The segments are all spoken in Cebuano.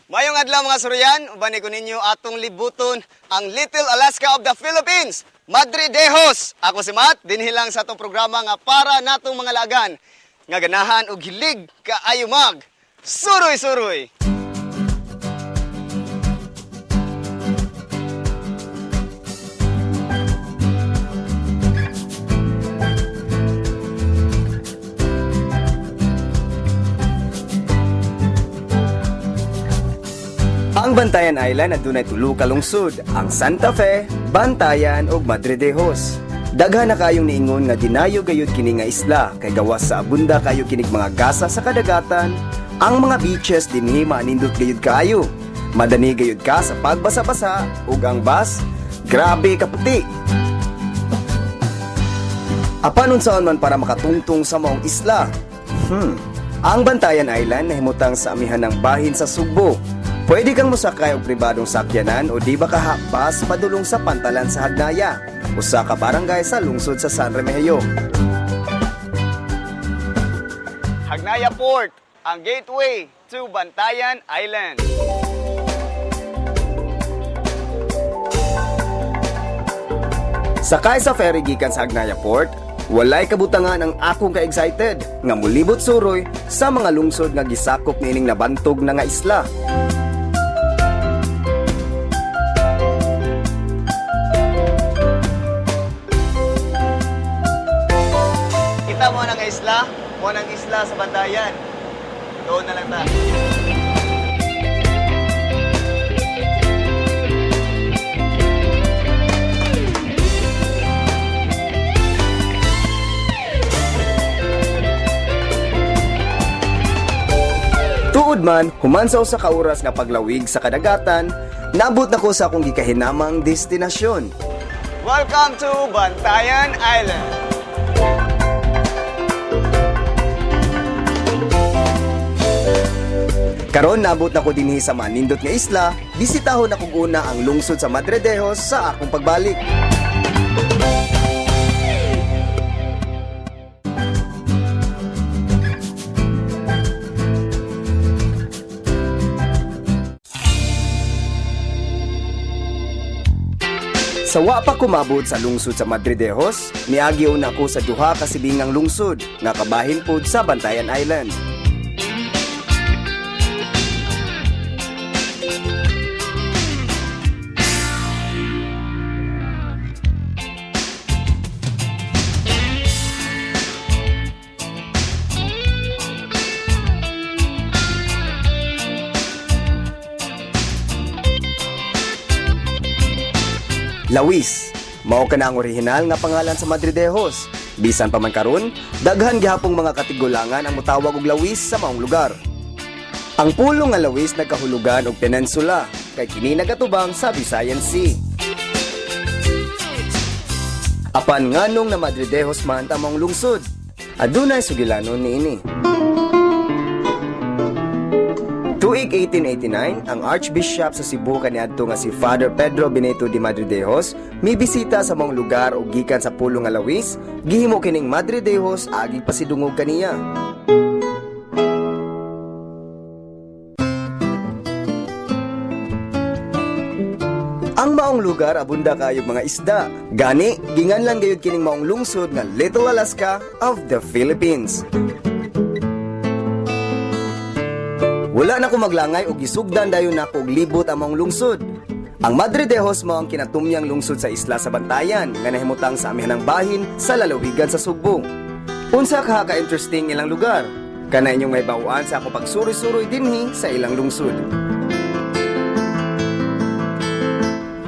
Mayong adlaw, mga suryan, uban ko ninyo atong libuton ang Little Alaska of the Philippines, Madridejos. Ako si Matt, dinhi lang sa atong programa nga para natong mga lagan nga ganahan og hilig kaayo mag suroy-suroy. Ang Bantayan Island adunay tulo ka lungsod, ang Santa Fe, Bantayan ug Madridejos. Daghan na kayong niingon nga dinayo gayud kini nga isla kay gawas sa abunda kayo kinig mga gasa sa kadagatan, ang mga beaches dinhi manindot gayud kaayo. Madani gayud ka sa pagbasa-basa ug ang bus grabe kaputi. Apan unsaon man para makatungtong sa maong isla? Ang Bantayan Island nahimutang sa amihan ng bahin sa Sugbo. Pwede kang mosakay og pribadong sakyanan o di ba kaha bus padulong sa pantalan sa Hagnaya, usa ka barangay sa lungsod sa San Remigio. Hagnaya Port, ang gateway to Bantayan Island. Sakay sa ferry gikan sa Hagnaya Port, walay kabutangan ang akong ka-excited nga mulibot suroy sa mga lungsod nga gisakop niining nabantog na nga isla. Kita mo na nga isla, mo nang isla sa Bantayan. Doon na lang ta. Tuod man, human sa usa ka oras nga paglawig sa kadagatan, naabot na ko sa akong gikahinamang destinasyon. Welcome to Bantayan Island. Karon naabot na ko dinhi sa manindot nga isla, bisitahon ako una ang lungsod sa Madridejos sa akong pagbalik. Sa wa pa kumabot sa lungsod sa Madridejos, miagi una ko sa duha ka sibingang lungsod nga kabahin pod sa Bantayan Island. Lawis. Mao ka na ang orihinal nga pangalan sa Madridejos. Bisan pa man karon, daghan gihapong mga katigulangan ang motawag og Lawis sa maong lugar. Ang pulong nga Lawis nagkahulugan og peninsula kay kini nagatubang sa Visayan Sea. Apan nganong na Madridejos man ang maong lungsod, adunay sugilanon niini. Tuig 1889, ang Archbishop sa Cebu kaniadto nga si Father Pedro Benito de Madridejos mibisita sa maong lugar ug gikan sa pulong nga Lawis, gihimo kining Madridejos agi pasidungog kaniya. Ang maong lugar abunda kayog mga isda. Gani, ginganlan gayud kining maong lungsod nga Little Alaska of the Philippines. Wala na ko maglangay og gisugdan dayon nako og libot ang maong lungsod. Ang Madridejos mao ang kinatumyang lungsod sa isla sa Bantayan nga nahimutang sa amihanang bahin sa lalawigan sa Sugbo. Unsa kaha ka interesting ilang lugar? Kana inyong may bawaan sa ako pagsuroy-suroy dinhi sa ilang lungsod.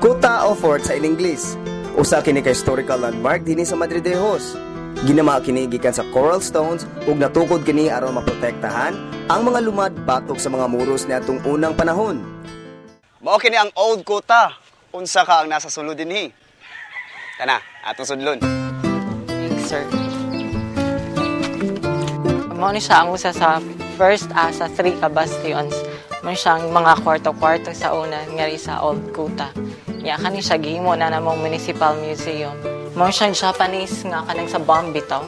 Kota o Fort sa Iningles. Usa kini ka historical landmark dinhi sa Madridejos. Ginama kini gikan sa coral stones ug natukod kini aron maprotektahan ang mga lumad batok sa mga muros niadtong unang panahon. Mao kini ang Old Kota. Unsa ka ang nasa sulod dinhi? Kana, atong sudlon. Thanks, sir. Mao ni siya ang usa sa first sa three ka bastions. Mao siya ang mga kwarto-kwarto sa una ngari sa Old Kuta. Ya kani siya gihimo na namong municipal museum. Mao siya Japanese nga kanang sa bomb bitaw.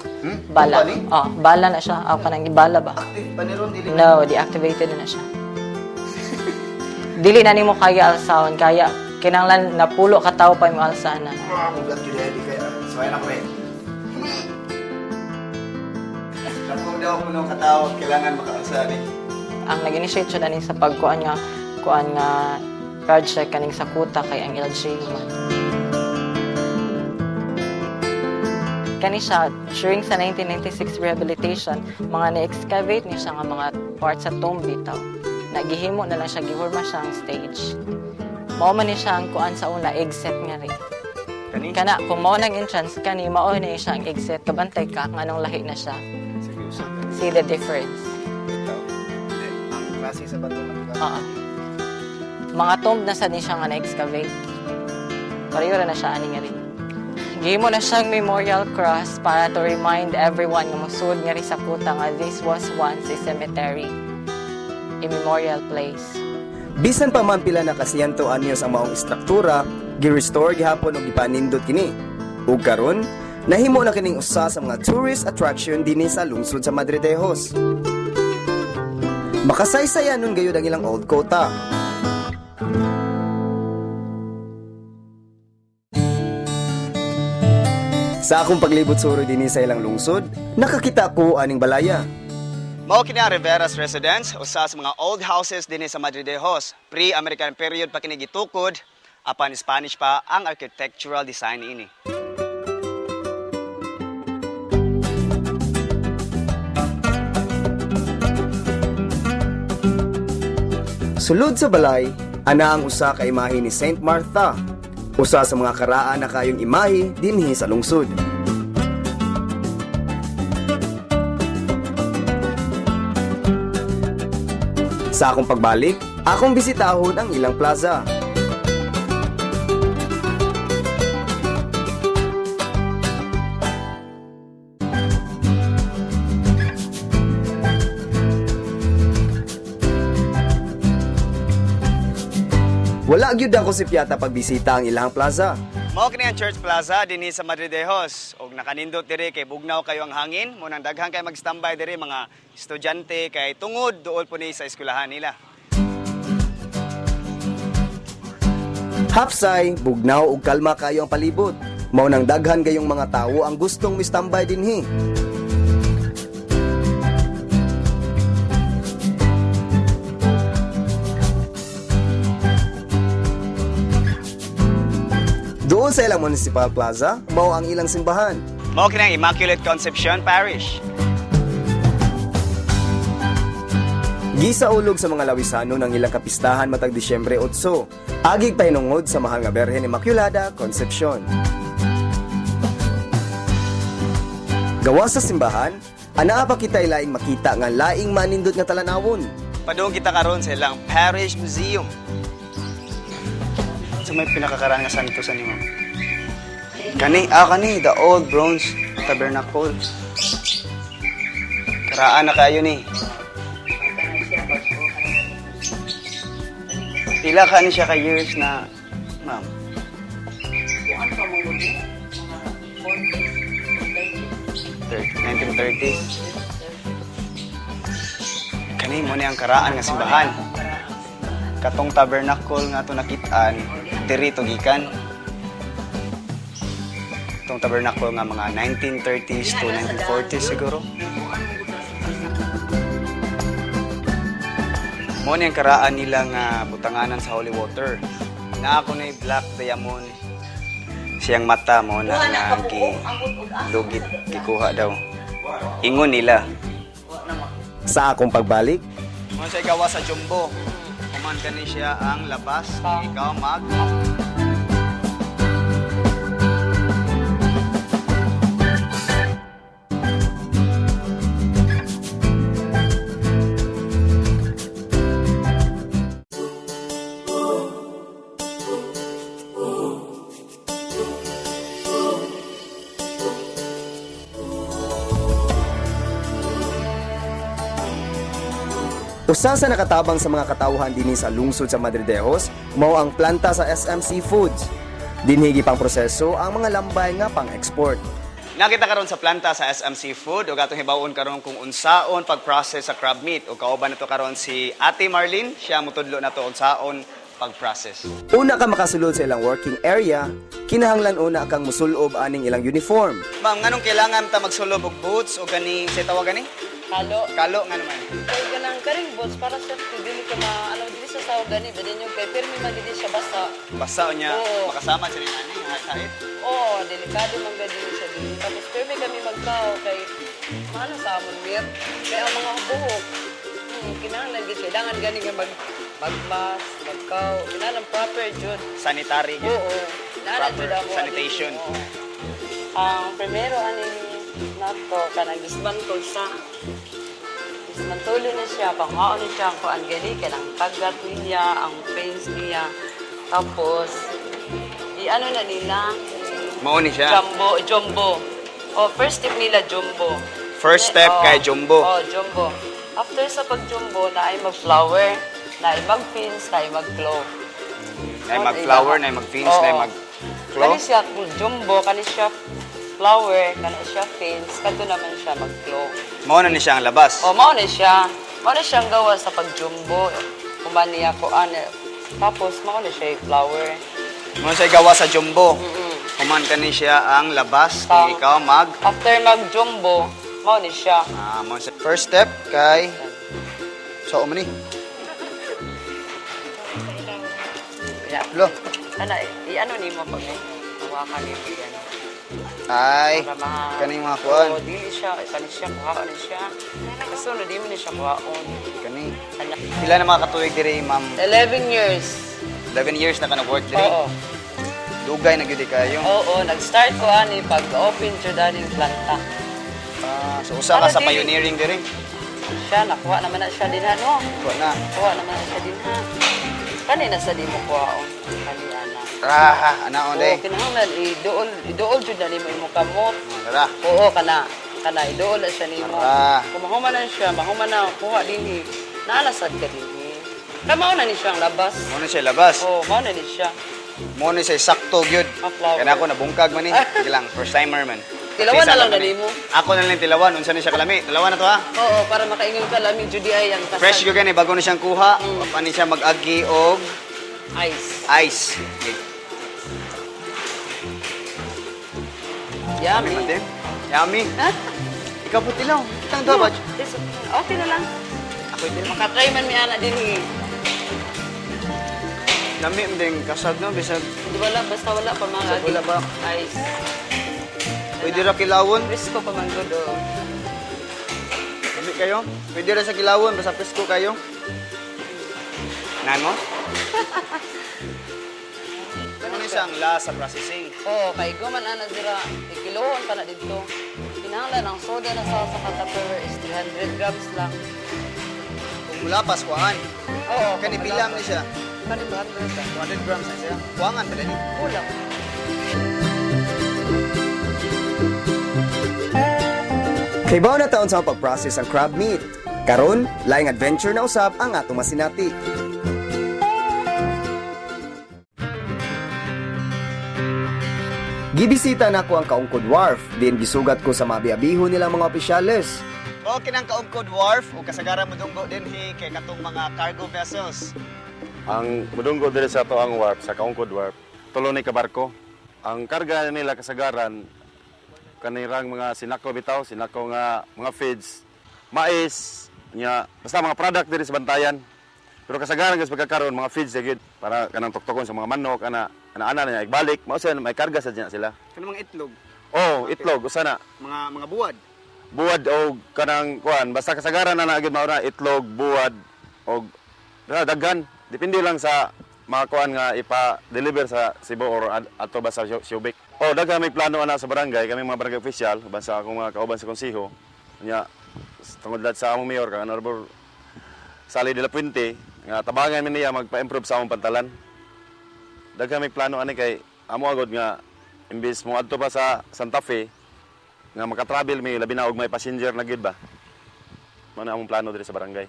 Bala. Oh, bala na siya. Oh, kanang gibala ba? Active pa ni ron dili. No, deactivated na siya. Dili na nimo kaya alsahon, kaya kinahanglan napulo ka tawo pa mo alsa na. Ah, mugat yun eh, di kaya. So, ayun ako eh. Napo daw ako nung katawag, kailangan makaasari. Ang nag-initiate siya ani sa pagkuan nga kuan nga project kaning sa Kuta kay ang LGU man. Kani siya during sa 1996 rehabilitation, mga na-excavate ni siya nga mga parts sa tomb bitaw. Nagihimo na lang siya, gihurma siya ang stage. Mao man ni siya ang kuan sa una, exit nga rin. Kani? Kana, kung mao nang entrance kani, mao na siya ang exit. Kabantay ka, nganong lahi na siya. Sige, usap. See the difference. Ito. Hindi, ang klase sa bato. Oo. Mga tomb na sa din siya nga na-excavate. Pareho ra na siya ani nga rin. Gihimo na siyang memorial cross para to remind everyone nga mosud nga rin sa Kuta nga this was once a cemetery, a memorial place. Bisan pa man pila na kasiyento anyos ang maong istruktura, gi-restore gihapon og gipanindot kini. Ug karon, nahimo na kining usa sa mga tourist attraction dinhi sa lungsod sa Madridejos. Makasaysayan nun gayud ang ilang old kota. Sa akong paglibot suroy dinhi sa ilang lungsod, nakakita ko aning balaya. Mao kini ang Rivera's Residence, usa sa mga old houses dinhi sa Madridejos. Pre-American period pa kini gitukod, apan Spanish pa ang architectural design niini. Sulod sa balay, ana ang usa ka imahe ni Saint Martha. Usa sa mga karaan na kayong imahe dinhi sa lungsod. Sa akong pagbalik, akong bisitahon ang ilang plaza. Wala gyud ako si Piata pagbisita ang ilang plaza. Mao kini ang Church Plaza dinhi sa Madridejos ug nakanindot diri kay bugnaw kayo ang hangin, mo nang daghan kay magstambay diri mga estudyante kay tungod duol po ni sa eskwelahan nila. Hapsay, bugnaw ug kalma kayo ang palibot. Mao nang daghan gayong mga tawo ang gustong mistambay dinhi. Doon sa ilang Municipal Plaza, mao ang ilang simbahan. Mao kini ang Immaculate Concepcion Parish. Gisaulog sa mga Lawisano ng ilang kapistahan matag Disyembre 8. Agig pahinungod sa Mahal nga Berhen Immaculada Concepcion. Gawa sa simbahan, anaa pa kita laing makita nga laing manindot nga talanawon. Padung kita karon sa ilang Parish Museum. Sa may pinakakaraan nga santo sa nimo. Kani, kani, the old bronze tabernacle. Karaan na kayo ni. Pila ka ni siya ka years na, ma'am? 1930s. Kani mo ni ang karaan nga simbahan. Katong tabernacle nga to nakitaan, diri to gikan. Itong tabernacle nga mga 1930s to 1940s siguro. Mo ni ang karaan nila nga butanganan sa holy water. Na ako ni Black Diamond. Siyang mata mo na nga gi lugit gikuha daw. Ingon nila. Sa akong pagbalik, Mo siya gawa sa jumbo. Human kani siya ang labas, ikaw mag. Usa sa nakatabang sa mga katawhan dinhi sa lungsod sa Madridejos mao ang planta sa SMC Foods. Dinhi gipang proseso ang mga lambay nga pang-export. Nakita karon sa planta sa SM Seafood ug atong hibaw-on karon kung unsaon pag-process sa crab meat. Ug kauban nato karon si Ate Marlene, siya motudlo nato unsaon pag-process. Una ka makasulod sa ilang working area, kinahanglan una kang musulob aning ilang uniform. Ma'am, nganong kailangan ta magsulob og boots o gani sa tawag gani? Halo. Kalo nga naman. Kay ganang karing boots para sa dili ka ma ano dili sa sawa gani ba din yung kay pirmi man dili siya basa. Basa niya Oo. makasama siya ni ani ha sahit. Oo, delikado man gani siya dili. Tapos pirmi kami magkao kay maano sa amon mir. Kay ang mga buhok kinahanglan gid kailangan gani nga mag magmask, magkao, kinahanglan proper jud. Sanitary gyud. Oo. Kinahanglan Proper jud amo. sanitation. Oo. Ang primero ani nato kanang dismantle sa dismantulo na siya, panghaon na siya, ang kuan gani, kanang tagat niya, ang face niya. Tapos, i-ano na nila, Mao ni siya. jumbo, jumbo. Oh, first step nila, jumbo. First step Oh, kay jumbo. Oh, jumbo. After sa pag-jumbo, na ay mag-flower, na ay mag-fins, na ay mag-claw. Nay mag-flower, nay mag-fins, Oo. nay mag-claw. Kani siya jumbo, kani siya flower, kani siya fins, kadto naman siya mag-claw. Mao na ni siya ang labas. O, mao na siya. Mao na siyang gawa sa pagjumbo. Human niya ko, ano. Tapos, mao na siya yung flower. Mao siya gawa sa jumbo. Human kani siya ang labas kung ikaw mag After mag-jumbo, mao na siya. Ah, mao siya. First step kay so man ni. Yeah. Lo. Ana, i-ano nimo pag may hawakan nimo yan. Ay, Para ma- kaning mga kuan. Oo, dili siya, kani siya, kuhaon na siya. Kasunod, di mo na siya kuhaon. Kani. Ana. Pila na mga katuig diri, ma'am? 11 years. 11 years na ka nag-work diri. Oo. Dugay na gyud kayo. Oo, nag-start ko ani pag-open jud aning planta. Ah, so usa ka Para sa dili. pioneering diri. Siya, nakuha naman na siya din ha, no? Kuha na. Kuha naman na siya din ha. Kani na sa di mo kuhaon. Kani ana. Ah, ana on Oo, day. kinahanglan iduol iduol jud na nimo imong kamot. Tara. Oo, kana kana iduol na siya nimo. Tara. Kung mahuman na siya, mahuman na kuha dinhi. Naalasad ka dinhi. Kamao na ni siya ang labas. Mao na siya labas. Oo, mao na ni siya. Mao na siya sakto gyud. Ang flower. Kana ako nabungkag man ni. Sige lang, first timer man. Tilawan Isa na lang man ni. na nimo. Ako na lang tilawan, unsa ni siya kalami? Tilawan na to ha. Oo, para makaingon ka lami jud ay ang kasag. Fresh gyud kani bago na siyang kuha. Ani siya mag-agi og Ice. ice. Okay. Yummy. Yummy man din. Yummy. Ha? Ikaw po tilaw. Kitang duha ba? Okay na lang. Ako tilaw. Makatry man mi ana dinhi. Lami man din kasag no bisag Di wala, basta wala pa mga Basta wala pa. Ice. pwede ra kilawon. Presko pa man gud oh. Lami kayo. Pwede ra sa kilawon basta presko kayo. Nan mo? Ano ni siya ang last sa processing? Oo, kay guman ana dira, ikilohon pa na didto. Kinahanglan ang soda na sa Tupperware is 300 grams lang. Kung mula pas kuhaan. Oo, Kani bilang ni siya. Kani 200 lang. 200 grams na siya. Kuangan pala ni. Kulang. Kay bao na taon sa pag-process ang crab meat. Karon, laing adventure na usab ang atong masinati. Gibisita nako ang Kaungkod Wharf, din gisugat ko sa mabiabiho nilang mga opisyales. Mao kinang Kaungkod Wharf o kasagaran modunggo dinhi kay katong mga cargo vessels. Ang mudunggo diri sa ato ang wharf, sa Kaungkod Wharf, tulo ni ka barko. Ang karga nila kasagaran kanirang mga sinako bitaw, sinako nga mga feeds, mais, nya basta mga product diri sa bantayan. Pero kasagaran guys pagkakaroon mga feeds gyud para kanang tuktokon sa mga manok ana ana ana niya ibalik, mao siya may karga sa diyan sila. Kanang mga itlog, Oh, itlog usa na. mga buwad. Buwad og kanang kuan basta kasagaran na na gyud mao na itlog, buwad og na, daghan depende lang sa mga kuan nga ipa-deliver sa Cebu or ato ba sa Subic. Oh, daghan may plano ana sa barangay, kami mga barangay official, uban sa akong mga kauban sa konseho. Nya tungod lahat sa among mayor kang Honorable Sally de la Puente nga tabangan mi niya magpa-improve sa among pantalan. Daghan may plano ani kay amo agod nga imbis mo adto pa sa Santa Fe nga makatravel mi labi na og may passenger na gyud ba. Mao na among plano diri sa barangay.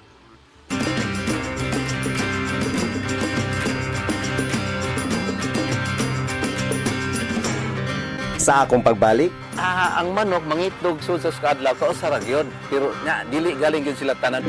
Sa akong pagbalik, Ah, ang manok mangitlog sud sa kadlaw kausa ra gyud. Pero nya dili galing gyud sila tanan.